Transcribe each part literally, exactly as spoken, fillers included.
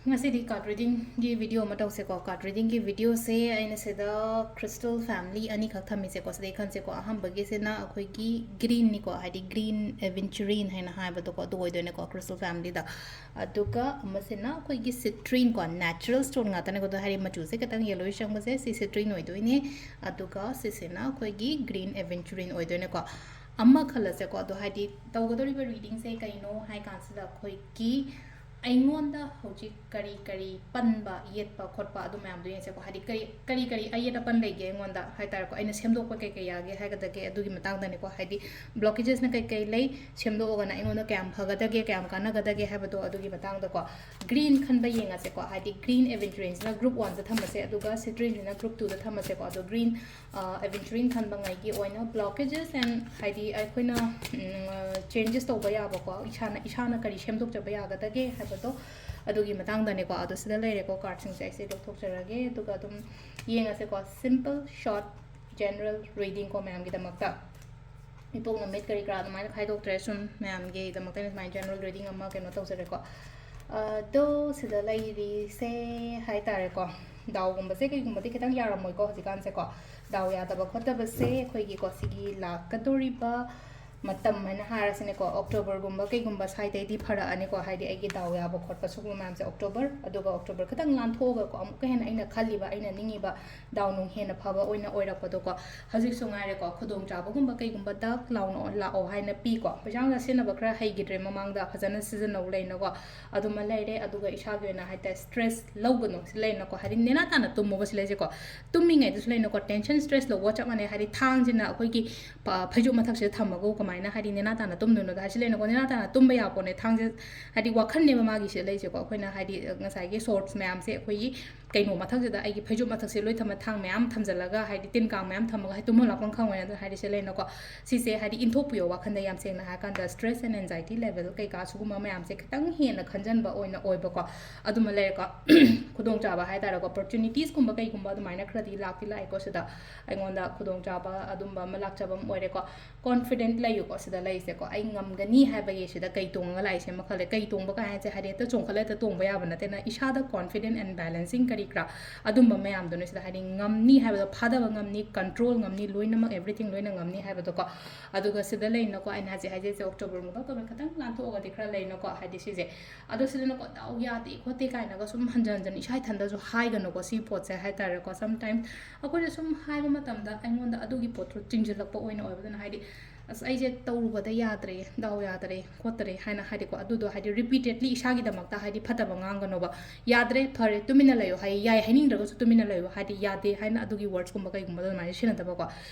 ꯉꯁꯤꯗꯤ card readingꯒꯤ video ꯑꯃ ꯇꯧꯁꯦꯀꯣ꯫ Card readingꯒꯤ videoꯁꯦ ꯑꯩꯅ ꯁꯤꯗ crystal family ꯑꯅꯤꯈꯛ ꯊꯝꯃꯤꯁꯦꯀꯣ꯫ ꯁꯤꯗꯩ ꯈꯟꯁꯦꯀꯣ꯫ ꯑꯍꯥꯟꯕꯒꯤꯁꯤꯅ ꯑꯩꯈꯣꯏꯒꯤ greenꯅꯤꯀꯣ, ꯍꯥꯏꯗꯤ green aventurine ꯍꯥꯏꯅ ꯍꯥꯏꯕꯗꯣꯀꯣ, ꯑꯗꯨ ꯑꯣꯏꯗꯣꯏꯅꯦꯀꯣ crystal familyꯗ꯫ ꯑꯗꯨꯒ ꯑꯃꯁꯤꯅ ꯑꯩꯈꯣꯏꯒꯤ citrine ꯀꯣ, natural stone ꯉꯥꯛꯇꯅꯦꯀꯣ꯫ ꯑꯗꯣ ꯍꯥꯏꯗꯤ ꯃꯆꯨꯁꯦ ꯈꯤꯇꯪ yellowish ꯆꯪꯕꯁꯦ ꯁꯤ citrine ꯑꯣꯏꯗꯣꯏꯅꯦ꯫ ꯑꯗꯨꯒ ꯁꯤꯁꯤꯅ ꯑꯩꯈꯣꯏꯒꯤ green aventurine ꯑꯣꯏꯗꯣꯏꯅꯦꯀꯣ꯫ ꯑꯃ ꯈꯜꯂꯁꯦꯀꯣ꯫ ꯑꯗꯣ ꯍꯥꯏꯗꯤ ꯇꯧꯒꯗꯧꯔꯤꯕ readingꯁꯦ ꯀꯩꯅꯣ ꯍꯥꯏ ꯀꯥꯟꯁꯤꯗ ꯑꯩꯈꯣꯏꯒꯤ ꯑꯩꯉꯣꯟꯗ ꯍꯧꯖꯤꯛ ꯀꯔꯤ ꯀꯔꯤ ꯄꯟꯕ, ꯌꯦꯠꯄ ꯈꯣꯠꯄ ꯑꯗꯨ ꯃꯌꯥꯝꯗꯣ ꯌꯦꯡꯁꯦꯀꯣ꯫ ꯍꯥꯏꯗꯤ ꯀꯔꯤ ꯀꯔꯤ ꯀꯔꯤ ꯑꯌꯦꯠ ꯑꯄꯟ ꯂꯩꯒꯦ ꯑꯩꯉꯣꯟꯗ ꯍꯥꯏ ꯇꯥꯔꯦꯀꯣ꯫ ꯑꯩꯅ ꯁꯦꯝꯗꯣꯛꯄ ꯀꯩ ꯀꯩ ꯌꯥꯒꯦ ꯍꯥꯏꯒꯗꯒꯦ ꯑꯗꯨꯒꯤ ꯃꯇꯥꯡꯗꯅꯦꯀꯣ꯫ ꯍꯥꯏꯗꯤ blockagesꯅ ꯀꯩ ꯀꯩ ꯂꯩ, ꯁꯦꯝꯗꯣꯛꯑꯒꯅ ꯑꯩꯉꯣꯟꯗ ꯀꯌꯥꯝ ꯐꯒꯗꯒꯦ, ꯀꯌꯥꯝ ꯀꯥꯟꯅꯒꯗꯒꯦ ꯍꯥꯏꯕꯗꯣ ꯑꯗꯨꯒꯤ ꯃꯇꯥꯡꯗꯀꯣ꯫ Green ꯈꯟꯕ ꯌꯦꯡꯉꯁꯦꯀꯣ꯫ ꯍꯥꯏꯗꯤ green aventurineꯁꯤꯅ group oneꯗ ꯊꯝꯃꯁꯦ, ꯑꯗꯨꯒ citrineꯁꯤꯅ group twoꯗ ꯊꯝꯃꯁꯦꯀꯣ꯫ ꯑꯗꯣ green aventurine ꯈꯟꯕꯉꯩꯒꯤ ꯑꯣꯏꯅ blockages and ꯍꯥꯏꯗꯤ ꯑꯩꯈꯣꯏꯅ changes ꯇꯧꯕ ꯌꯥꯕꯀꯣ, ꯏꯁꯥꯅ ꯏꯁꯥꯅ ꯀꯔꯤ ꯁꯦꯝꯗꯣꯛꯆꯕ ꯌꯥꯒꯗꯒꯦ ꯍꯥꯏꯕꯗꯣ ꯑꯗꯨꯒꯤ ꯃꯇꯥꯡꯗꯅꯦꯀꯣ꯫ ꯑꯗꯣ ꯁꯤꯗ ꯂꯩꯔꯦꯀꯣ, cardꯁꯤꯡꯁꯦ ꯑꯩꯁꯦ ꯂꯧꯊꯣꯛꯆꯔꯒꯦ꯫ ꯑꯗꯨꯒ ꯑꯗꯨꯝ ꯌꯦꯡꯉꯁꯦꯀꯣ꯫ Simple short general reading ꯀꯣ ꯃꯌꯥꯝꯒꯤꯗꯃꯛꯇ꯫ ꯏꯄꯣꯛ ꯅꯨꯃꯤꯠ ꯀꯔꯤ ꯀꯔꯥ ꯑꯗꯨꯃꯥꯏꯅ ꯈꯥꯏꯗꯣꯛꯇ꯭ꯔꯦ, ꯁꯨꯝ ꯃꯌꯥꯝꯒꯤꯗꯃꯛꯇ ꯑꯩꯅ ꯁꯨꯃꯥꯏꯅ general reading ꯑꯃ ꯀꯩꯅꯣ ꯇꯧꯖꯔꯦꯀꯣ꯫ ꯑꯗꯣ ꯁꯤꯗ ꯂꯩꯔꯤꯁꯦ ꯍꯥꯏ ꯇꯥꯔꯦꯀꯣ, ꯗꯥꯎꯒꯨꯝꯕꯁꯦ ꯀꯩꯒꯨꯝꯕꯗꯤ ꯈꯤꯇꯪ ꯌꯥꯔꯝꯃꯣꯏꯀꯣ ꯍꯧꯖꯤꯛꯀꯥꯟꯁꯦꯀꯣ꯫ ꯗꯥꯎ ꯌꯥꯗꯕ ꯈꯣꯠꯇꯕꯁꯦ ꯑꯩꯈꯣꯏꯒꯤꯀꯣ ꯁꯤꯒꯤ ꯂꯥꯛꯀꯗꯧꯔꯤꯕ ꯃꯇꯝ ꯍꯥꯏꯅ ꯍꯥꯏꯔꯁꯤꯅꯦꯀꯣ, Octoberꯒꯨꯝꯕ ꯀꯩꯒꯨꯝꯕ ꯁ꯭ꯋꯥꯏꯗꯩꯗꯤ ꯐꯔꯛꯑꯅꯤꯀꯣ꯫ ꯍꯥꯏꯗꯤ ꯑꯩꯒꯤ ꯗꯥꯎ ꯌꯥꯕ ꯈꯣꯠꯄ ꯁꯤꯒꯨꯝꯕ ꯃꯌꯥꯝꯁꯦ October, ꯑꯗꯨꯒ October ꯈꯤꯇꯪ ꯂꯥꯟꯊꯣꯛꯑꯒꯀꯣ ꯑꯃꯨꯛꯀ ꯍꯦꯟꯅ ꯑꯩꯅ ꯈꯜꯂꯤꯕ, ꯑꯩꯅ ꯅꯤꯡꯉꯤꯕ ꯗꯥꯎ ꯅꯨꯡ ꯍꯦꯟꯅ ꯐꯕ ꯑꯣꯏꯅ ꯑꯣꯏꯔꯛꯄꯗꯣꯀꯣ꯫ ꯍꯧꯖꯤꯛꯁꯨ ꯉꯥꯏꯔꯦꯀꯣ, ꯈꯨꯗꯣꯡꯆꯥꯕꯒꯨꯝꯕ ꯀꯩꯒꯨꯝꯕ ꯗꯛ ꯂꯥꯎꯅ ꯂꯥꯛꯑꯣ ꯍꯥꯏꯅ ꯄꯤꯀꯣ꯫ ꯄꯩꯁꯥ ꯅꯨꯡꯁꯥ ꯁꯤꯖꯤꯟꯅꯕ ꯈꯔ ꯍꯩꯈꯤꯗ꯭ꯔꯦ ꯃꯃꯥꯡꯗ, ꯐꯖꯅ ꯁꯤꯖꯤꯟꯅꯧ ꯂꯩꯅꯀꯣ꯫ ꯑꯗꯨꯃ ꯂꯩꯔꯦ꯫ ꯑꯗꯨꯒ ꯏꯁꯥꯒꯤ ꯑꯣꯏꯅ ꯍꯥꯏꯇꯥꯔꯦ, stress ꯂꯧꯒꯅꯨ ꯁꯤ ꯂꯩꯅꯀꯣ꯫ ꯍꯥꯏꯗꯤ ꯅꯦꯅꯥ ꯇꯥꯅ ꯇꯨꯝꯃꯣꯕ ꯁꯤ ꯂꯩꯁꯦꯀꯣ꯫ ꯇꯨꯝꯃꯤꯉꯩꯗꯁꯨ ꯂꯩꯅꯀꯣ, tension stress ꯂꯧꯕ ꯆꯞ ꯃꯥꯟꯅꯩ꯫ ꯍꯥꯏꯗꯤ ꯊꯥꯡꯁꯤꯅ ꯑꯩꯈꯣꯏꯒꯤ ꯐ-, ꯐꯩꯖꯨꯞ ꯃꯊꯛꯁꯤꯗ ꯊꯝꯃꯒ ꯀꯃꯥꯏꯅ ꯍꯥꯏꯗꯤ ꯅꯦꯅꯥ ꯇꯥꯅ ꯇꯨꯝꯗꯣꯏꯅꯣꯗ ꯍꯥꯏ ꯁꯤ ꯂꯩꯅꯀꯣ꯫ ꯅꯦꯅꯥ ꯇꯥꯅ ꯇꯨꯝꯕ ꯌꯥꯄꯣꯠꯅꯦ ꯊꯥꯡꯁꯦ꯫ ꯍꯥꯏꯗꯤ ꯋꯥꯈꯜꯅꯦꯕ ꯃꯥꯒꯤ ꯁꯤꯗ ꯂꯩꯁꯦꯀꯣ꯫ ꯑꯩꯈꯣꯏꯅ ꯍꯥꯏꯗꯤ ꯉꯁꯥꯏꯒꯤ source ꯃꯌꯥꯝꯁꯦ ꯑꯩꯈꯣꯏꯒꯤ ꯀꯩꯅꯣ ꯃꯊꯛꯁꯤꯗ, ꯑꯩꯒꯤ ꯐꯩꯖꯨꯞ ꯃꯊꯛꯁꯤꯗ ꯂꯣꯏ ꯊꯝꯃ, ꯊꯥꯡ ꯃꯌꯥꯝ ꯊꯝꯖꯤꯜꯂꯒ ꯍꯥꯏꯗꯤ ꯇꯤꯟ ꯀꯥꯡ ꯃꯌꯥꯝ ꯊꯝꯃꯒ ꯍꯥꯏꯗꯤ ꯇꯨꯝꯐꯝ ꯂꯥꯛꯐꯝ ꯈꯪꯉꯣꯏꯅ ꯑꯗꯨꯝ ꯍꯥꯏꯗꯤ ꯁꯤ ꯂꯩꯅꯀꯣ꯫ ꯁꯤꯁꯦ ꯍꯥꯏꯗꯤ ꯏꯟꯊꯣꯛꯄꯤꯌꯣ ꯋꯥꯈꯜꯗ, ꯌꯥꯝ ꯁꯦꯡꯅ ꯍꯥꯏꯔ ꯀꯥꯟꯗ stress and anxiety level ꯀꯩꯀꯥ ꯁꯤꯒꯨꯝꯕ ꯃꯌꯥꯝꯁꯦ ꯈꯤꯇꯪ ꯍꯦꯟꯅ ꯈꯟꯖꯟꯕ ꯑꯣꯏꯅ ꯑꯣꯏꯕꯀꯣ꯫ ꯑꯗꯨꯃ ꯂꯩꯔꯦꯀꯣ꯫ ꯈꯨꯗꯣꯡꯆꯥꯕ ꯍꯥꯏ ꯇꯥꯔꯦꯀꯣ, opportunitiesꯀꯨꯝꯕ ꯀꯩꯒꯨꯝꯕ ꯑꯗꯨꯃꯥꯏꯅ ꯈꯔꯗꯤ ꯂꯥꯛꯇꯤ ꯂꯥꯛꯑꯦꯀꯣ ꯁꯤꯗ꯫ ꯑꯩꯉꯣꯟꯗ ꯈꯨꯗꯣꯡꯆꯥꯕ ꯑꯗꯨꯝꯕ ꯑꯃ ꯂꯥꯛꯆꯕ ꯑꯃ ꯑꯣꯏꯔꯦꯀꯣ꯫ Confident ꯂꯩꯌꯨ꯫ ꯀꯣ ꯁꯤꯗ ꯂꯩꯔꯤꯁꯦꯀꯣ, ꯑꯩ ꯉꯝꯒꯅꯤ ꯍꯥꯏꯕꯒꯤ ꯁꯤꯗ ꯀꯩ ꯇꯣꯡꯉꯒ ꯂꯥꯛꯏꯁꯦ ꯃꯈꯜ ꯂꯩ꯫ ꯀꯩ ꯇꯣꯡꯕ ꯀꯥꯏ ꯍꯥꯏꯁꯦ ꯍꯥꯏꯗꯤ ꯍꯦꯛꯇ ꯆꯣꯡꯈꯠꯂ ꯍꯦꯛꯇ ꯇꯣꯡꯕ ꯌꯥꯕ ꯅꯠꯇꯦꯅ, ꯏꯁꯥꯗ confident and balancing ꯀꯔꯤ ꯀꯔꯥ ꯑꯗꯨꯝꯕ ꯃꯌꯥꯝꯗꯨꯅ ꯁꯤꯗ ꯍꯥꯏꯗꯤ ꯉꯝꯅꯤ ꯍꯥꯏꯕꯗꯣ, ꯐꯥꯗꯕ ꯉꯝꯅꯤ, control ꯉꯝꯅꯤ, ꯂꯣꯏꯅꯃꯛ everything ꯂꯣꯏꯅ ꯉꯝꯅꯤ ꯍꯥꯏꯕꯗꯣꯀꯣ꯫ ꯑꯗꯨꯒ ꯁꯤꯗ ꯂꯩꯅꯀꯣ, ꯑꯩꯅ ꯍꯧꯖꯤꯛ ꯍꯥꯏꯖꯩꯁꯦ October ꯃꯨꯛ ꯇꯧꯕ ꯈꯤꯇꯪ ꯂꯥꯟꯊꯣꯛꯑꯒꯗꯤ ꯈꯔ ꯂꯩꯅꯀꯣ, ꯍꯥꯏꯗꯤ ꯁꯤꯁꯦ꯫ ꯑꯗꯣ ꯁꯤꯗꯅꯀꯣ ꯗꯥꯎ ꯌꯥꯗꯦ ꯈꯣꯠꯇꯦ ꯀꯥꯏꯅꯒ ꯁꯨꯝ ꯍꯟꯖꯟ ꯍꯟꯖꯟ ꯏꯁꯥ ꯏꯊꯟꯗꯁꯨ ꯍꯥꯏꯒꯅꯨꯀꯣ ꯁꯤ ꯄꯣꯠꯁꯦ ꯍꯥꯏꯇꯥꯔꯦꯀꯣ꯫ Sometimes ꯑꯩꯈꯣꯏꯅ ꯁꯨꯝ ꯍꯥꯏꯕ ꯃꯇꯝꯗ ꯑꯩꯉꯣꯟꯗ ꯑꯗꯨꯒꯤ ꯄꯣꯠꯇꯣ ꯆꯤꯡꯁꯤꯜꯂꯛꯄ ꯑꯣꯏꯅ ꯑꯣꯏꯕꯗꯨꯅ ꯍꯥꯏꯗꯤ ꯑꯁ ꯑꯩꯁꯦ ꯇꯧꯔꯨꯕꯗ ꯌꯥꯗ꯭ꯔꯦ, ꯗꯥꯎ ꯌꯥꯗ꯭ꯔꯦ ꯈꯣꯠꯇ꯭ꯔꯦ ꯍꯥꯏꯅ ꯍꯥꯏꯗꯤꯀꯣ, ꯑꯗꯨꯗꯣ ꯍꯥꯏꯗꯤ repeatedly ꯏꯁꯥꯒꯤꯗꯃꯛꯇ ꯍꯥꯏꯗꯤ ꯐꯠꯇꯕ ꯉꯥꯡꯒꯅꯣꯕ꯫ ꯌꯥꯗ꯭ꯔꯦ, ꯐꯔꯦ, ꯇꯨꯃꯤꯟꯅ ꯂꯩꯌꯣ ꯍꯥꯏ ꯌꯥꯏ, ꯍꯥꯏꯅꯤꯡꯗ꯭ꯔꯒꯁꯨ ꯇꯨꯃꯤꯟꯅ ꯂꯩꯌꯣ, ꯍꯥꯏꯗꯤ ꯌꯥꯗꯦ ꯍꯥꯏꯅ ꯑꯗꯨꯒꯤ words ꯀꯨꯝꯕ ꯀꯩꯒꯨꯝꯕꯗꯣ ꯑꯗꯨꯃꯥꯏꯅ ꯁꯤꯖꯤꯟꯅꯗꯕꯀꯣ꯫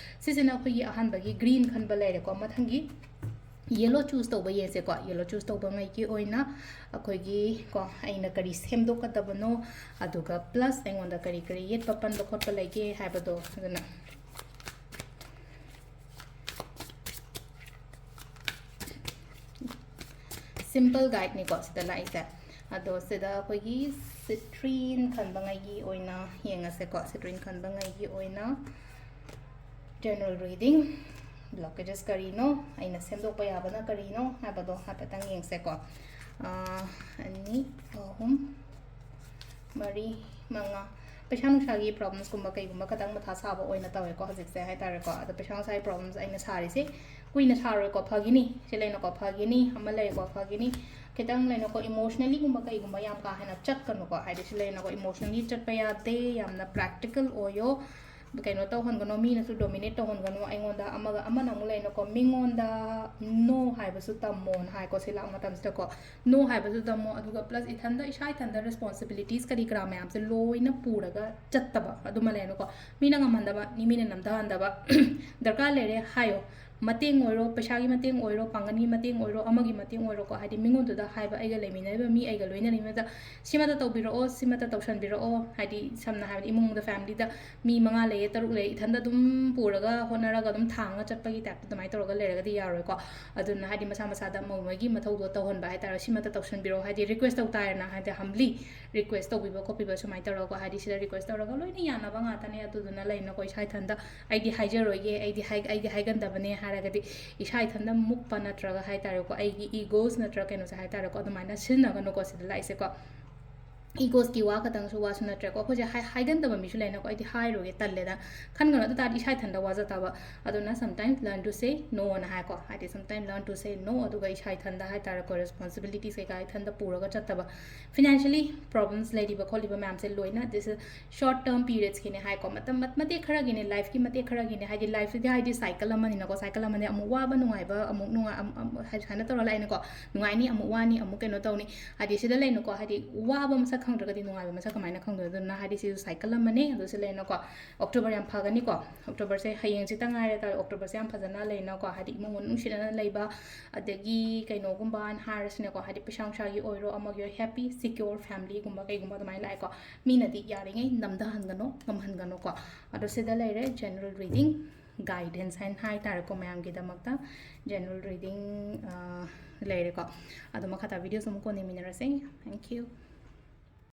ꯁꯤꯁꯤꯅ ꯑꯩꯈꯣꯏꯒꯤ ꯑꯍꯥꯟꯕꯒꯤ green ꯈꯟꯕ ꯂꯩꯔꯦꯀꯣ꯫ ꯃꯊꯪꯒꯤ yellow choose ꯇꯧꯕ ꯌꯦꯡꯁꯦꯀꯣ꯫ Yellow choose ꯇꯧꯕꯉꯩꯒꯤ ꯑꯣꯏꯅ ꯑꯩꯈꯣꯏꯒꯤ ꯀꯣ ꯑꯩꯅ ꯀꯔꯤ ꯁꯦꯝꯗꯣꯛꯀꯗꯕꯅꯣ, ꯑꯗꯨꯒ plus ꯑꯩꯉꯣꯟꯗ ꯀꯔꯤ ꯀꯔꯤ ꯌꯦꯠꯄ ꯄꯟꯕ ꯈꯣꯠꯄ ꯂꯩꯒꯦ ꯍꯥꯏꯕꯗꯣ꯫ ꯑꯗꯨꯅ simple guideꯅꯤꯀꯣ ꯁꯤꯗ ꯂꯥꯛꯏꯁꯦ꯫ ꯑꯗꯣ ꯁꯤꯗ ꯑꯩꯈꯣꯏꯒꯤ citrine ꯈꯟꯕꯉꯩꯒꯤ ꯑꯣꯏꯅ ꯌꯦꯡꯉꯁꯦꯀꯣ꯫ Citrine ꯈꯟꯕꯉꯩꯒꯤ ꯑꯣꯏꯅ general reading, blockages ꯀꯔꯤꯅꯣ, ꯑꯩꯅ ꯁꯦꯝꯗꯣꯛꯄ ꯌꯥꯕꯅ ꯀꯔꯤꯅꯣ ꯍꯥꯏꯕꯗꯣ ꯍꯥꯏꯐꯦꯠꯇꯪ ꯌꯦꯡꯁꯦꯀꯣ꯫ ꯑꯥ, ꯑꯅꯤ, ꯑꯍꯨꯝ, ꯃꯔꯤ, ꯃꯉꯥ꯫ ꯄꯩꯁꯥ ꯅꯨꯡꯁꯥꯒꯤ problems ꯀꯨꯝꯕ ꯀꯩꯒꯨꯝꯕ ꯈꯇꯪ ꯃꯊꯥ ꯁꯥꯕ ꯑꯣꯏꯅ ꯇꯧꯋꯦꯀꯣ ꯍꯧꯖꯤꯛꯁꯦ ꯍꯥꯏꯇꯥꯔꯦꯀꯣ꯫ ꯑꯗꯣ ꯄꯩꯁꯥ ꯅꯨꯡꯁꯥꯒꯤ problems ꯑꯩꯅ ꯁꯥꯔꯤꯁꯦ ꯀꯨꯏꯅ ꯁꯥꯔꯣꯏꯀꯣ, ꯐꯒꯤꯅꯤ꯫ ꯁꯤ ꯂꯩꯅꯀꯣ, ꯐꯒꯤꯅꯤ꯫ ꯑꯃ ꯂꯩꯔꯦꯀꯣ, ꯐꯒꯤꯅꯤ꯫ ꯈꯤꯇꯪ ꯂꯩꯅꯀꯣ, emotionally ꯒꯨꯝꯕ ꯀꯩꯒꯨꯝꯕ ꯌꯥꯝ ꯀꯥ ꯍꯦꯟꯅ ꯆꯠꯀꯅꯨꯀꯣ꯫ ꯍꯥꯏꯗꯤ ꯁꯤ ꯂꯩꯅꯀꯣ, emotionally ꯆꯠꯄ ꯌꯥꯗꯦ, ꯌꯥꯝꯅ practical ꯑꯣꯏꯌꯣ꯫ ꯀꯩꯅꯣ ꯇꯧꯍꯟꯒꯅꯣ, ꯃꯤꯅꯁꯨ dominate ꯇꯧꯍꯟꯒꯅꯣ ꯑꯩꯉꯣꯟꯗ꯫ ꯑꯃꯒ ꯑꯃꯅ ꯑꯃꯨꯛ ꯂꯩꯅꯀꯣ, ꯃꯤꯉꯣꯟꯗ no ꯍꯥꯏꯕꯁꯨ ꯇꯝꯃꯣꯅ ꯍꯥꯏꯀꯣ ꯁꯤ ꯂꯥꯛꯄ ꯃꯇꯝꯁꯤꯗꯀꯣ꯫ No ꯍꯥꯏꯕꯁꯨ ꯇꯝꯃꯣ, ꯑꯗꯨꯒ plus ꯏꯊꯟꯗ, ꯏꯁꯥ ꯏꯊꯟꯗ responsibilities ꯀꯔꯤ ꯀꯔꯥ ꯃꯌꯥꯝꯁꯦ ꯂꯣꯏꯅ ꯄꯨꯔꯒ ꯆꯠꯇꯕ ꯑꯗꯨꯃ ꯂꯩꯔꯅꯨꯀꯣ꯫ ꯃꯤꯅ ꯉꯝꯍꯟꯗꯕ, ꯃꯤ, ꯃꯤꯅ ꯅꯝꯊꯍꯟꯗꯕ꯫ ꯗꯔꯀꯥꯔ ꯂꯩꯔꯦ ꯍꯥꯏꯌꯣ, ꯃꯇꯦꯡ ꯑꯣꯏꯔꯣ, ꯄꯩꯁꯥꯒꯤ ꯃꯇꯦꯡ ꯑꯣꯏꯔꯣ, ꯄꯥꯡꯒꯜꯒꯤ ꯃꯇꯦꯡ ꯑꯣꯏꯔꯣ, ꯑꯃꯒꯤ ꯃꯇꯦꯡ ꯑꯣꯏꯔꯣꯀꯣ꯫ ꯍꯥꯏꯗꯤ ꯃꯤꯉꯣꯟꯗꯨꯗ ꯍꯥꯏꯕ, ꯑꯩꯒ ꯂꯩꯃꯤꯟꯅꯔꯤꯕ ꯃꯤ, ꯑꯩꯒ ꯂꯣꯏꯅꯔꯤꯕꯗ ꯁꯤꯃꯇ ꯇꯧꯕꯤꯔꯛꯑꯣ, ꯁꯤꯃꯇ ꯇꯧꯁꯟꯕꯤꯔꯛꯑꯣ꯫ ꯍꯥꯏꯗꯤ ꯁꯝꯅ ꯍꯥꯏꯔꯕꯗ ꯏꯃꯨꯡꯗ, familyꯗ ꯃꯤ ꯃꯉꯥ ꯂꯩꯌꯦ, ꯇꯔꯨꯛ ꯂꯩꯌꯦ, ꯏꯊꯟꯗ ꯑꯗꯨꯝ ꯄꯨꯔꯒ ꯍꯣꯠꯅꯔꯒ ꯑꯗꯨꯝ ꯊꯥꯡꯉ ꯆꯠꯄꯒꯤ typeꯇ ꯑꯗꯨꯃꯥꯏꯅ ꯇꯧꯔꯒ ꯂꯩꯔꯒꯗꯤ ꯌꯥꯔꯣꯏꯀꯣ꯫ ꯑꯗꯨꯅ ꯍꯥꯏꯗꯤ ꯃꯁꯥ ꯃꯁꯥꯗ ꯃꯣꯏ ꯃꯣꯏꯒꯤ ꯃꯊꯧꯗꯣ ꯇꯧꯍꯟꯕ ꯍꯥꯏꯇꯥꯔꯦ꯫ ꯁꯤꯃꯇ ꯇꯧꯁꯟꯕꯤꯔꯛꯑꯣ, ꯍꯥꯏꯗꯤ request ꯇꯧ ꯇꯥꯔꯦꯅ, ꯍꯥꯏꯗꯤ humbly request ꯇꯧꯕꯤꯕ ꯈꯣꯠꯄꯤꯕ ꯁꯨꯃꯥꯏꯅ ꯇꯧꯔꯒꯀꯣ꯫ ꯍꯥꯏꯗꯤ ꯁꯤꯗ request ꯇꯧꯔꯒ ꯂꯣꯏꯅ ꯌꯥꯅꯕ ꯉꯥꯛꯇꯅꯦ꯫ ꯑꯗꯨꯗꯨꯅ ꯂꯩꯅꯀꯣ, ꯏꯁꯥ ꯏꯊꯟꯗ ꯑꯩꯗꯤ ꯍꯥꯏꯖꯔꯣꯏꯒꯦ, ꯑꯩꯗꯤ ꯍꯥꯏ-, ꯑꯩꯗꯤ ꯍꯥꯏꯒꯟꯗꯕꯅꯦ ꯍꯥꯏ ꯍꯥꯏꯔꯒꯗꯤ ꯏꯁꯥ ꯏꯊꯟꯗ ꯃꯨꯛꯄ ꯅꯠꯇ꯭ꯔꯒ ꯍꯥꯏ ꯇꯥꯔꯦꯀꯣ, ꯑꯩꯒꯤ ꯏꯒꯣꯁ ꯅꯠꯇ꯭ꯔꯒ ꯀꯩꯅꯣꯁꯦ ꯍꯥꯏ ꯇꯥꯔꯦꯀꯣ, ꯑꯗꯨꯃꯥꯏꯅ ꯁꯤꯖꯤꯟꯅꯒꯅꯨꯀꯣ ꯁꯤꯗ ꯂꯥꯛꯏꯁꯦꯀꯣ꯫ ꯏꯒꯣꯁꯀꯤ ꯋꯥ ꯈꯛꯇꯪꯁꯨ ꯋꯥꯁꯨ ꯅꯠꯇ꯭ꯔꯦꯀꯣ, ꯑꯩꯈꯣꯏꯁꯦ ꯍꯥꯏ- ꯍꯥꯏꯒꯟꯗꯕ ꯃꯤꯁꯨ ꯂꯩꯅꯀꯣ, ꯑꯩꯗꯤ ꯍꯥꯏꯔꯣꯏꯒꯦ ꯇꯜꯂꯦꯗ ꯈꯟꯒꯅꯨ꯫ ꯑꯗꯨ ꯇꯥꯔꯗꯤ ꯏꯁꯥ ꯏꯊꯟꯗ ꯋꯥꯖ ꯇꯥꯕ꯫ ꯑꯗꯨꯅ sometimes learn to say no ꯅ ꯍꯥꯏꯀꯣ, ꯍꯥꯏꯗꯤ sometimes learn to say no, ꯑꯗꯨꯒ ꯏꯁꯥ ꯏꯊꯟꯗ ꯍꯥꯏ ꯇꯥꯔꯦꯀꯣ, responsibilities ꯀꯩꯀꯥ ꯏꯊꯟꯗ ꯄꯨꯔꯒ ꯆꯠꯇꯕ꯫ Financially problems ꯂꯩꯔꯤꯕ ꯈꯣꯠꯂꯤꯕ ꯃꯌꯥꯝꯁꯦ ꯂꯣꯏꯅ this is short term periodsꯀꯤꯅꯦ ꯍꯥꯏꯀꯣ, ꯃꯇꯝ ꯃꯠ- ꯃꯇꯦꯛ ꯈꯔꯒꯤꯅꯦ, lifeꯀꯤ ꯃꯇꯦꯛ ꯈꯔꯒꯤꯅꯦ, ꯍꯥꯏꯗꯤ lifeꯁꯤꯗꯤ ꯍꯥꯏꯗꯤ cycle ꯑꯃꯅꯤꯅꯀꯣ, cycle ꯑꯃꯅꯦ, ꯑꯃꯨꯛ ꯋꯥꯕ ꯅꯨꯡꯉꯥꯏꯕ, ꯑꯃꯨꯛ ꯅꯨꯡꯉꯥꯏ ꯑꯝ- ꯑꯝ- ꯍꯥꯏꯗꯤ ꯁꯨꯃꯥꯏꯅ ꯇꯧꯔ ꯂꯥꯛꯏꯅꯀꯣ, ꯅꯨꯡꯉꯥꯏꯅꯤ ꯑꯃꯨꯛ ꯋꯥꯅꯤ ꯑꯃꯨꯛ ꯀꯩꯅꯣ ꯇꯧꯅꯤ, ꯍꯥꯏꯗꯤ ꯁꯤꯗ ꯂꯩꯅꯀꯣ, ꯍꯥꯏꯗꯤ ꯋꯥꯕ ꯃꯁꯛ ꯈꯪꯗ꯭ꯔꯒꯗꯤ ꯅꯨꯡꯉꯥꯏꯕ ꯃꯁꯛ ꯀꯃꯥꯏꯅ ꯈꯪꯗꯣꯏꯅꯣ? ꯑꯗꯨꯅ ꯍꯥꯏꯗꯤ ꯁꯤꯁꯨ cycle ꯑꯃꯅꯦ꯫ ꯑꯗꯨ ꯁꯤ ꯂꯩꯅꯀꯣ, October ꯌꯥꯝ ꯐꯒꯅꯤꯀꯣ, Octoberꯁꯦ ꯍꯌꯦꯡꯁꯤꯇ ꯉꯥꯏꯔꯦ ꯇꯥꯔꯦ, Octoberꯁꯦ ꯌꯥꯝ ꯐꯖꯅ ꯂꯩꯅꯀꯣ, ꯍꯥꯏꯗꯤ ꯏꯃꯨꯡ ꯃꯅꯨꯡ ꯅꯨꯡꯁꯤꯅꯅ ꯂꯩꯕ, ꯑꯗꯒꯤ ꯀꯩꯅꯣꯒꯨꯝꯕ ꯍꯥꯏꯔꯁꯤꯅꯦꯀꯣ, ꯍꯥꯏꯗꯤ ꯄꯩꯁꯥ ꯅꯨꯡꯁꯥꯒꯤ ꯑꯣꯏꯔꯣ ꯑꯃꯒꯤ ꯑꯣꯏꯔꯣ, happy secure familyꯒꯨꯝꯕ ꯀꯩꯒꯨꯝꯕ ꯑꯗꯨꯃꯥꯏꯅ ꯂꯥꯛꯑꯦꯀꯣ꯫ ꯃꯤꯅꯗꯤ ꯌꯥꯔꯤꯉꯩ ꯅꯝꯊꯍꯟꯒꯅꯣ, ꯉꯝꯍꯟꯒꯅꯣꯀꯣ꯫ ꯑꯗꯣ ꯁꯤꯗ ꯂꯩꯔꯦ general reading, guidance ꯍꯥꯏꯅ ꯍꯥꯏꯇꯥꯔꯦꯀꯣ, ꯃꯌꯥꯝꯒꯤꯗꯃꯛꯇ general reading, ꯑ, ꯂꯩꯔꯦꯀꯣ꯫ ꯑꯗꯣ ꯃꯈꯥ ꯇꯥ videoꯁꯨ ꯑꯃꯨꯛ ꯀꯣꯟꯅ ꯌꯦꯡꯃꯤꯟꯅꯔꯁꯦ꯫ Thank you꯫